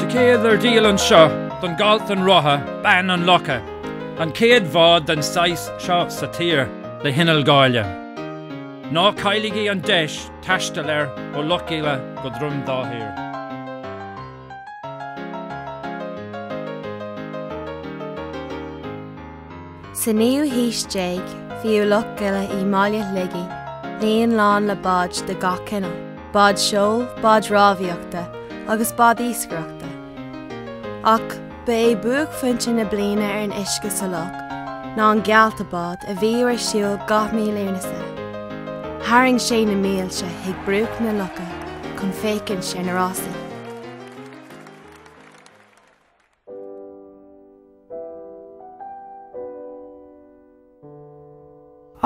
Ticéad ar díol anseo don gCaltan Rotha, Bean an Locha, an chéad bhád den saghas seo sa tír le hinneall gáile. Ná cailligí an deis taisteal air ó Loch Gile go Droim Dá Thiar. Sa naoú haois déag, bhíodh Loch Gile i mbaile Shligigh líon lán le báid de gach cineál, báid seoil, báid rámhaíochta agus báid iascaireachta. Ach ba é buaicphointe na bliana ar an uisce sa loch ná an geallta bád a bhíodh ar siúl gach mí Lúnasa. Tharraing sé na mílte chuig bruach na locha chun féachaint ar na rásaí.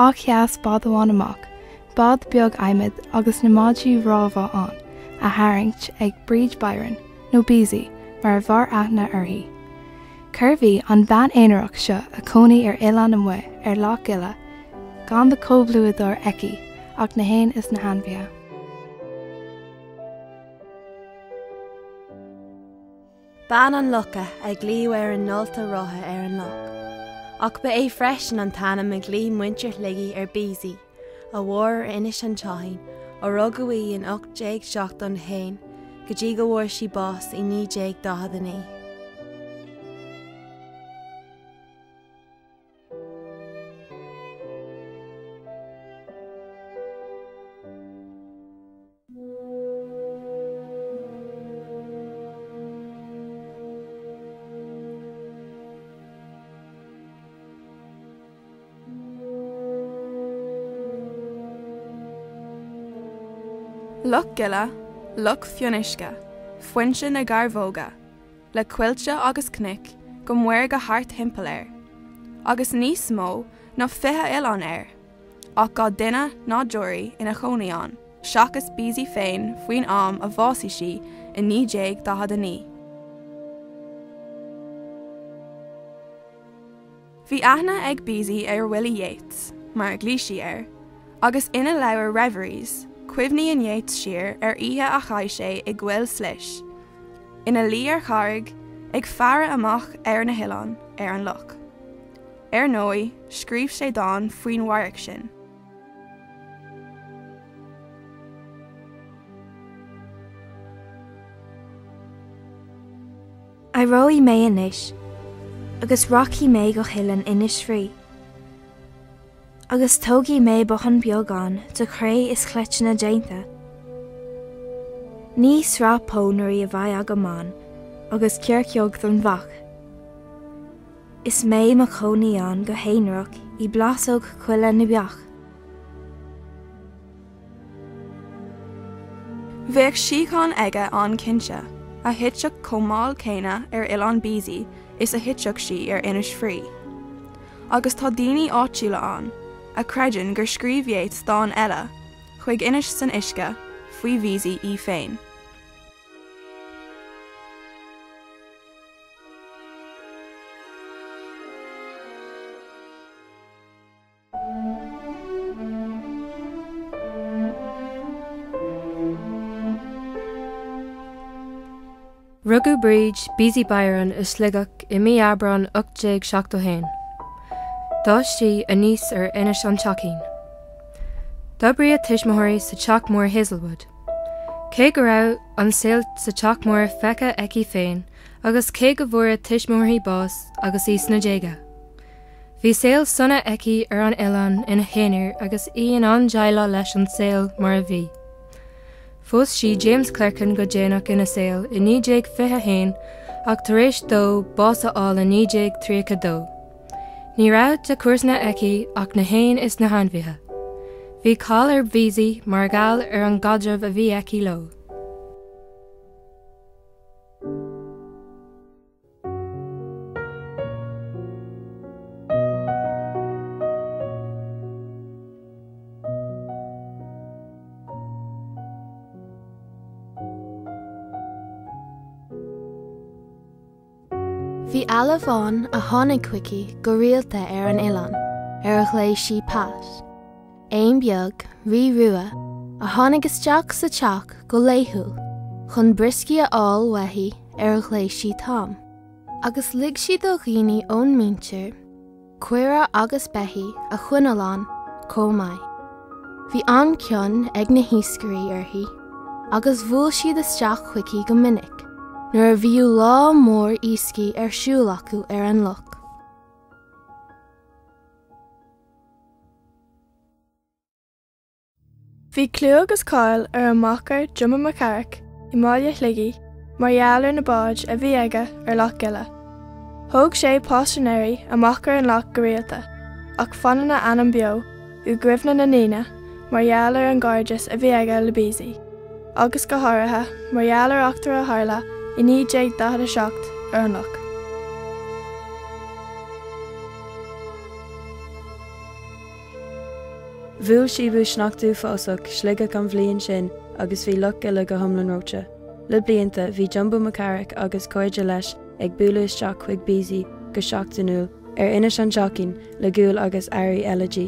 Ach sheas bád amháin amach, bád beag adhmaid agus na maidí rámha ann, á tharraingt ag Bríd Byron, nó Beezy mar a bhfearr aithne uirthi. Cérbh í an bhean aonarach seo a chónaigh ar oileán amuigh ar Loch Gile gan de chomhluadar aici ach na héin is na hainmhithe? Bean an Locha a glaodh ar an ngeallta rotha ar an loch. Ach ba é freisin an t-ainm a ghlaoigh muintir Shligigh ar Beezy, a mhair ar Inis an tSeacháin ó rugadh í in 1871 go dtí go bhfuair sí bás i 1949. Loch Gile, Loch Fionnuisce, foinse na gcarbhóga, le coillte agus cnoic go maorga thart thimpeall air, agus níos mó ná 20 oileán air. ach gan duine ná deoraí ina chónaí ann, seachas Beezy féin faoin am a bhásaigh sí i 1949. Bhí aithne ag Beezy ar Willie Yeats, mar a ghlaoigh sí air, agus ina leabhar Reveries, cuimhníonn Yeats siar ar oíche a chaith sé i gCoill Slis, ina luí ar charraig, ag faire amach ar na hoileáin ar an loch. Ar ndóigh, scríobh sé dán faoin radharc sin. Éireoidh mé anois agus rachaidh mé go hoileán Inis Fraoigh, agus tógfaidh mé bothán beag ann de chré is cleiteanna déanta. Ní sraith pónairí a bheidh agam ann agus coirceog don mhac. Is mé mo chónaí ann go haonarach i bplásóg choille na mbeach. Bheadh síocháin aige ann cinnte, a thitfeadh chomh mall céanna ar Oileán Beezy is a thitfeadh sí ar Inis Fraoigh. Agus tá daoine áitiúla ann a chreideann gur scríobh Yeats dán eile, Chuig Inis san Uisce, faoi Bheezy í féin. Rugadh Bríd Beezy Byron i Sligeach i mí Aibreáin 1871. D'fhás sí aníos ar Inis an tSeacháin. D'oibrigh a tuismitheoirí sa teach mór Hazelwood. Cé go raibh an saol sa teach mór feicthe aici féin agus cé go bhfuair a tuismitheoirí bás agus í sna déaga, bhí saol sona aici ar an oileán ina haonar agus í in ann déileáil leis an saol mar a bhí. Phós sí James Clerkin go déanach ina saol i 1921 ach tar éis dó bás a fháil i 1932, ní raibh de chomharsana aici ach na héin is na hainmhithe. Bhí cáil ar Bheezy mar gheall ar an gcaidreamh a bhí aici leo. Bhí eala bhán a tháinig chuici go rialta ar an oileán, ar a ghlaoigh sí Pat. Éan beag, rí rua, a tháinig isteach sa teach go laethúil chun brioscaí a fháil uaithi ar a ghlaoigh sí Tom, agus lig sí do dhaoine ón míntír, caora agus beithígh a choinneáil ann chomh maith. Bhí an-chion ag na hiascairí uirthi agus bhuail siad isteach chuici go minic nuair a bhíodh lá mór iascaigh ar siúl acu ar an loch. Bhí clú agus cáil ar an mbacar Jumbo McCarrick i mbaile Shligigh mar gheall ar na báid a bhí aige ar Loch Gile. Thóg sé paisinéirí amach ar an loch go rialta, ach fanann a ainm beo i gcuimhne na ndaoine mar gheall ar an gcairdeas a bhí aige le Beezy, agus go háirithe mar gheall ar eachtra a tharla i 1947 ar an loch. Bhuail síobadh sneachta uafásach Sligeach an bhliain sin agus bhí Loch Gile go hiomlán reoite. Le blianta, bhí Jumbo McCarrick agus cairde leis ag bualadh isteach chuig Beezy go seachtainiúil ar Inis an Seacáin le gual agus earraí eile di.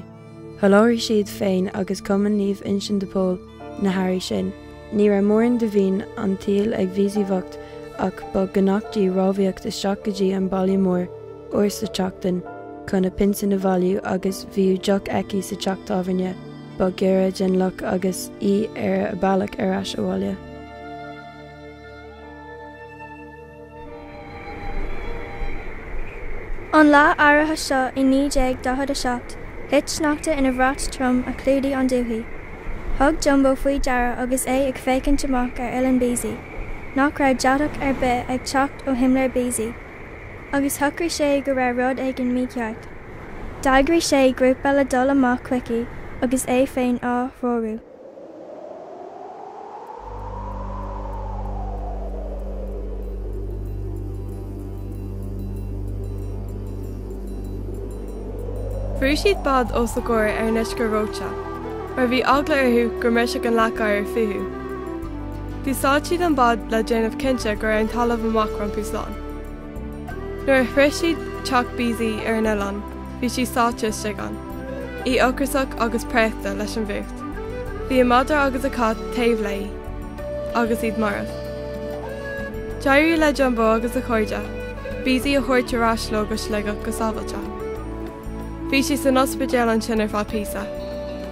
Sholáthraigh siad féin agus Cumann Naomh Uinseann de Pól na hearraí sin. Ní raibh mórán de mhaoin an tsaoil ag Beezy bhocht ach ba ghnách di rámhaíocht isteach go dtí an baile mór uair sa tseachtain chun a pinsean a bhailiú agus bhíodh deoch aici sa teach tábhairne ba ghiorra den loch agus í ar a bealach ar ais abhaile. An lá áirithe seo i 1947, thit sneachta ina bhrat trom a chlúdaigh an dúthaigh. Thug Jumbo faoi deara agus é ag féachaint amach ar Oileán Beezy, nach raibh deatach ar bith ag teacht ó shimléar Beezy, agus shocraigh sé go raibh rud éigin mícheart. D'eagraigh sé grúpa le dul amach chuici agus é féin á threorú. Bhrúigh siad bád os a gcomhair ar an uisce reoite, mar bhí eagla orthu go mbrisfeadh an leac oighir fúthu. D'úsáid siad an bád le déanamh cinnte go raibh an talamh amach rompu slán. Nuair a shroich siad teach Beezy ar an oileán, bhí sí sáite istigh ann, í ocrasach agus préachta leis an bhfuacht. Bhí a madra agus a cat taobh léi, agus iad marbh. D'éirigh le Jumbo agus a chairde, Beezy a thabhairt ar ais leo go Sligeach go sábháilte. Bhí sí san ospidéal ansin ar feadh píosa,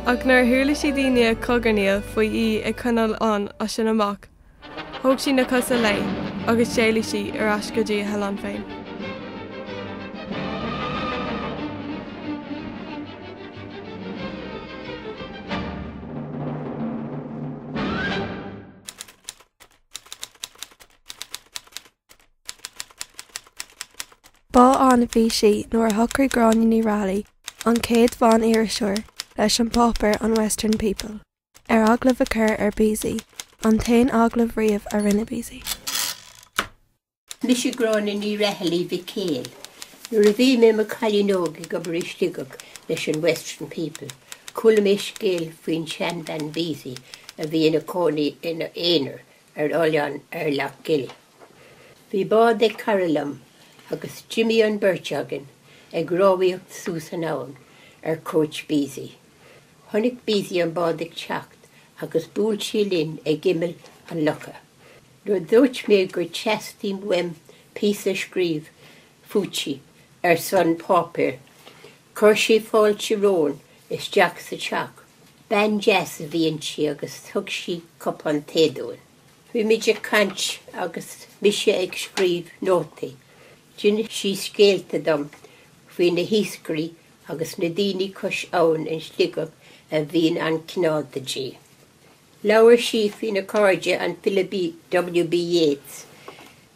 ach nuair a chuala sí daoine ag cogarnaíl faoi í ag coinneáil ann as sin amach, Thóg sí na cosa léi agus d'éalaigh sí ar ais go dtí a hoileán féin. Ba ann a bhí sí nuair a shocraigh Gráinne Ní Raghallaigh, an chéad bhan-iriseoir leis an bpáipéar an Western People, ar agallamh a chur ar Beezy, an t-aon agallamh riamh a rinne Beezy. Mise Gráinne Ní Raghallaigh Mhic Éil. Nuair a bhí mé i mo chailín óg ag obair i Sligeach leis an Western People, chuala mé scéal faoin seanbhean Beezy a bhí ina cónaí ina aonar ar oileán ar Loch Gile. Bhí bád ag cara liom agus d'imigh an bheirt againn ag rámhaíocht suas an abhainn ar cuairt Beezy. Chonaic Beezy an bád ag teacht agus bhuail sí linn ag imeall an locha. Nuair a dúirt mé gur theastaigh uaim píosa a scríobh fúithi ar son páipéir, chuir sí fáilte romhainn isteach sa teach. Bean deas a bhí inti agus thug sí cupán tae dúinn. Bhí muid ag caint agus mise ag scríobh nótaí. D'inis sí scéalta dom faoi na hiascairí agus na daoine cois abhann in Sligeach a bhíonn an-chineálta di. Labhair sí faoina cairde an file W.B. Yeats,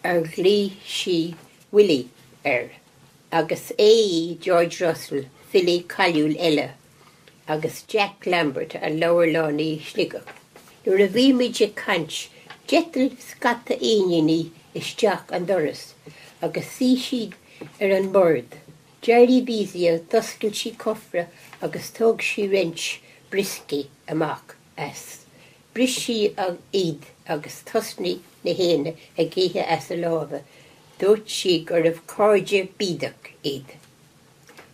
ar ghlaoigh sí Willie air, agus A.E. George Russell, file cáiliúil eile, agus Jack Lambert, an leabharlannaí i Sligeach. Nuair a bhí muid ag caint, d'eitil scata éiníní isteach an doras agus shuigh siad ar an mbord. D'éirigh Beezy agus d'oscail sí cofra agus thóg sí roinnt brioscaí amach as. Bhris sí iad agus thosnaigh na héin ag ithe as a lámha. Dúirt sí gurbh cairde bídeach iad.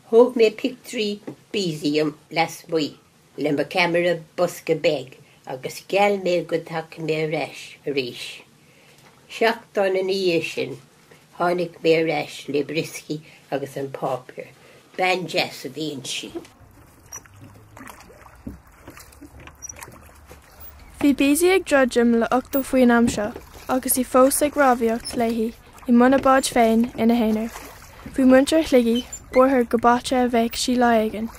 Thóg mé pictiúirí Beezy lasmuigh le mo cheamara bosca beag agus gheall mé go dtiocfaidh mé ar ais arís. Seachtain ina dhiaidh sin, tháinig mé ar ais le brioscaí agus an páipéar. Bean deas a bhí inti. Bhí Beezy ag druidim le 80 faoin am seo agus í fós ag rámhaíocht léi i mbun a báid féin ina haonar. Bhí muintir Shligigh buartha go báite a bheadh sí lá éigin.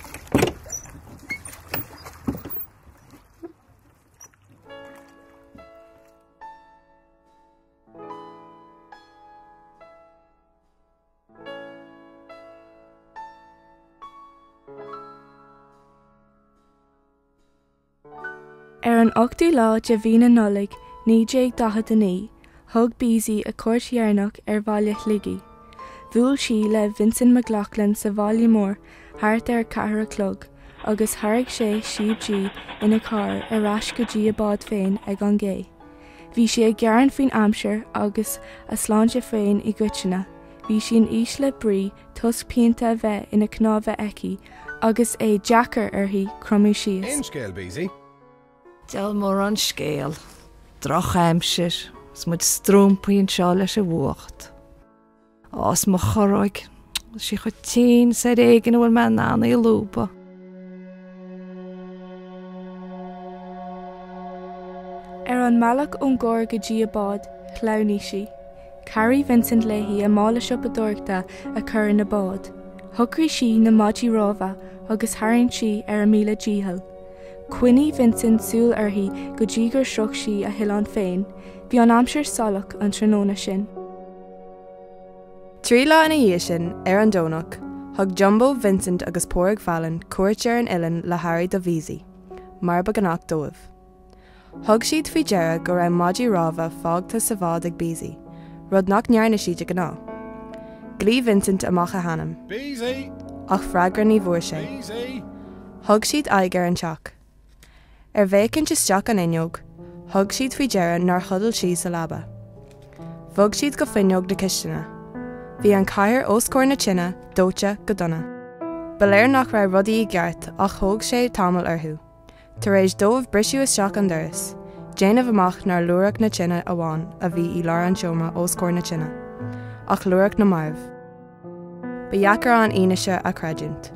Ar an 8ú lá de mhí na Nollag 1949, thug Beezy a cuairt dheireanach ar bhaile Shligigh. Bhuail sí le Vincent McLaughlin sa bhaile mór thart ar a ceathair a chlog agus thairg sé síob di ina carr ar ais go dtí a bád féin ag an gcé. Bhí sí ag gearán faoin aimsir agus a sláinte féin i gcoitinne. Bhí sí in ísle brí toisc pianta a bheith ina cnámha aici agus é deacair uirthi cromadh síos. Aon scéal, Beezy? Diabhal mórán scéal. Drochaimsir, is muid strompaithe anseo leis an bhfuacht. Á, is mo chorróig, tá sí chomh tinn is ar éigean a bhfuil mé in ann í a lúbadh. Ar an mbealach ón gcarr go dtí a bád, shleamhnaigh sí. Chabhraigh Vincent léi a mála siopadóireachta a chur ina bád. Shocraigh sí na maidí rámha agus tharraing sí ar a míle dícheall. Choinnigh Vincent súil uirthi go dtí gur shroich sí a hoileán féin. Bhí an aimsir salach an tráthnóna sin. Trí lá ina dhiaidh sin, ar an Domhnach, thug Jumbo, Vincent agus Pádraig Fallon cuairt ar an oileán le hearraí do Bheezy, mar ba ghnách dóibh. Thug siad faoi deara go raibh maidí rámha fágtha sa bhád ag Beezy, rud nach ndearna sí de ghnáth. Ghlaoigh Vincent amach a hainm. Beezy! Ach freagra ní bhfuair sé. Beezy! Thug siad aghaidh ar an teach. Ar bhféachaint isteach an fhuinneog, thug siad faoi deara nár chodail sí sa leaba. Bhog siad go fuinneog na cistine. Bhí an chathaoir os comhair na tine dóite go dona. Ba léir nach raibh rudaí i gceart ach thóg sé tamall orthu. Tar éis dóibh briseadh isteach an doras, déanamh amach nár lúireach na tine amháin a bhí i lár an tseomra os comhair na tine, ach lúireach na marbh. Ba dheacair an fhianaise a chreidiúint.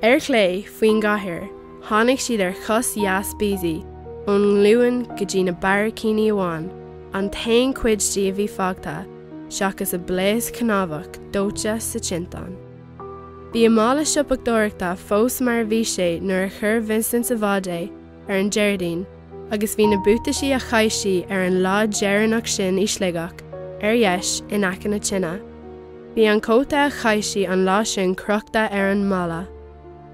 Ar chlé, faoin gcathaoir, tháinig siad ar chos dheas Beezy, ón nglúin go dtí na barraicíní amháin, an t-aon chuid di a bhí fágtha, seachas a blaosc chnámhach dóite sa tinteán. Bhí a mála siopadóireachta fós mar a bhí sé nuair a chuir Vincent sa bhád é ar an Déardaoin agus bhí na buataisí a chaith sí ar an lá deireanach sin i Sligeach ar dheis in aice na tine. Bhí an cóta a chaith sí an lá sin crochta ar an mballa.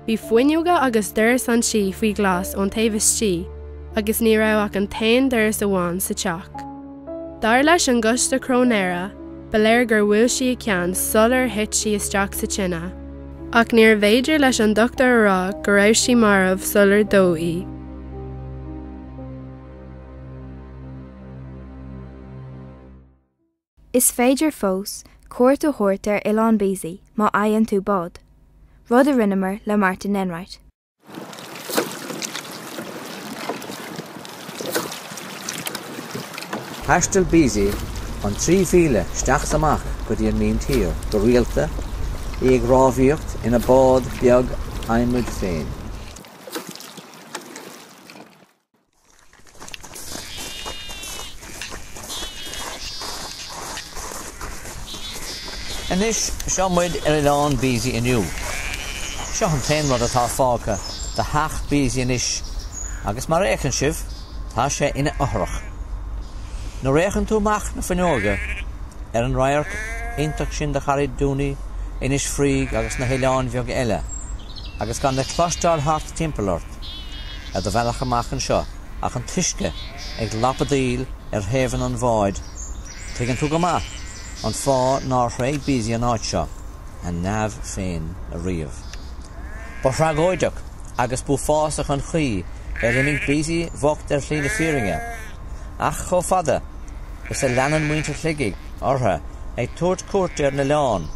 Bhí fuinneoga agus doras an tí faoi ghlas ón taobh istigh agus ní raibh ach an t-aon doras amháin sa teach. Dar leis an gcoiste cróinéara, ba léir gur bhuail sí a ceann sular thit sí isteach sa tine, ach níorbh fhéidir leis an dochtúir a rá go raibh sí marbh sular dódh í. Is féidir fós cuairt a thabhairt ar Oileán Beezy má fhaigheann tú bád, rud a rinneamar le Martin Enright. Thaistil Beezy an 3 mhíle isteach 's amach go dtí an míntír go rialta, í ag rámhaíocht ina bád beag adhmaid féin. Anois, seo muid ar Oileán Beezy inniu. Seo an t-aon rud atá fágtha de theach Beezy anois agus mar a fheiceann sibh, tá sé ina fhothrach. Nuair a fhéachann tú amach na fuinneoige ar an radharc iontach sin de Charraig Dunaí, Inis Fraoigh agus na hoileáin bheaga eile agus gan le cloisteáil thart timpeall ort, ar do bhealach amach anseo ach an t-uisce ag lapadaíl ar thaobhanna an bháid, tuigeann tú go maith an fáth nár thréig Beezy an áit seo, a neamh féin, ariamh. Ba thragóideach agus b'uafásach an chaoi ar imigh Beezy bhocht ar shlí na fírinne, ach chomh fada is a leanann muintir Shligigh orthu ag tabhairt cuairte ar an oileán,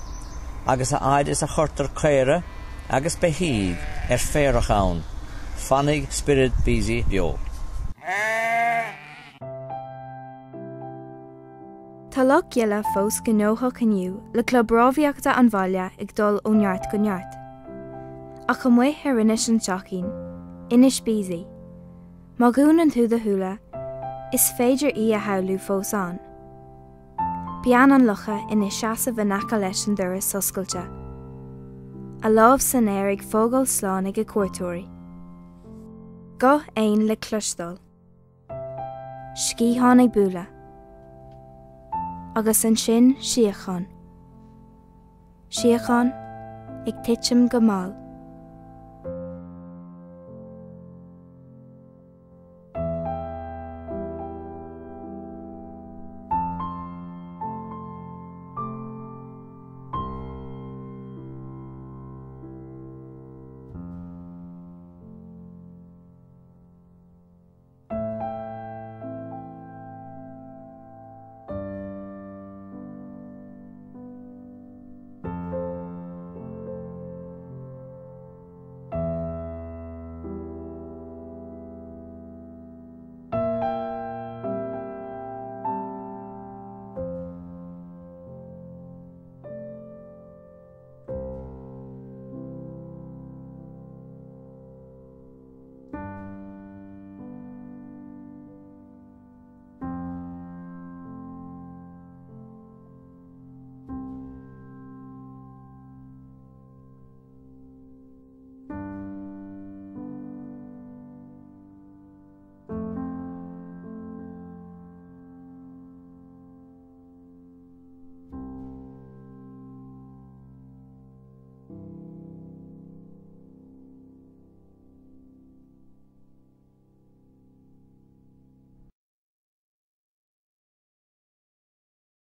agus a fhad is a chuirtear caora agus beithígh ar féarach ann. Fanfaidh spiorad Beezy beo. Tá Loch Gile fós gnóthach inniu le Club Rámhaíochta an bhaile ag dul ó neart go neart. Ach amuigh ar Inis an Seacháin, Inis Beezy, má dhúnann tú do shúile, is féidir í a shamhlú fós ann. Bean an Locha ina seasamh in aice leis an doras oscailte. A lámh san aer ag fágáil slán ag a cuairteoirí. Guth éin le cloisteáil. Sciatháin ag bualadh. Agus ansin síocháin. Síocháin ag titim go mall.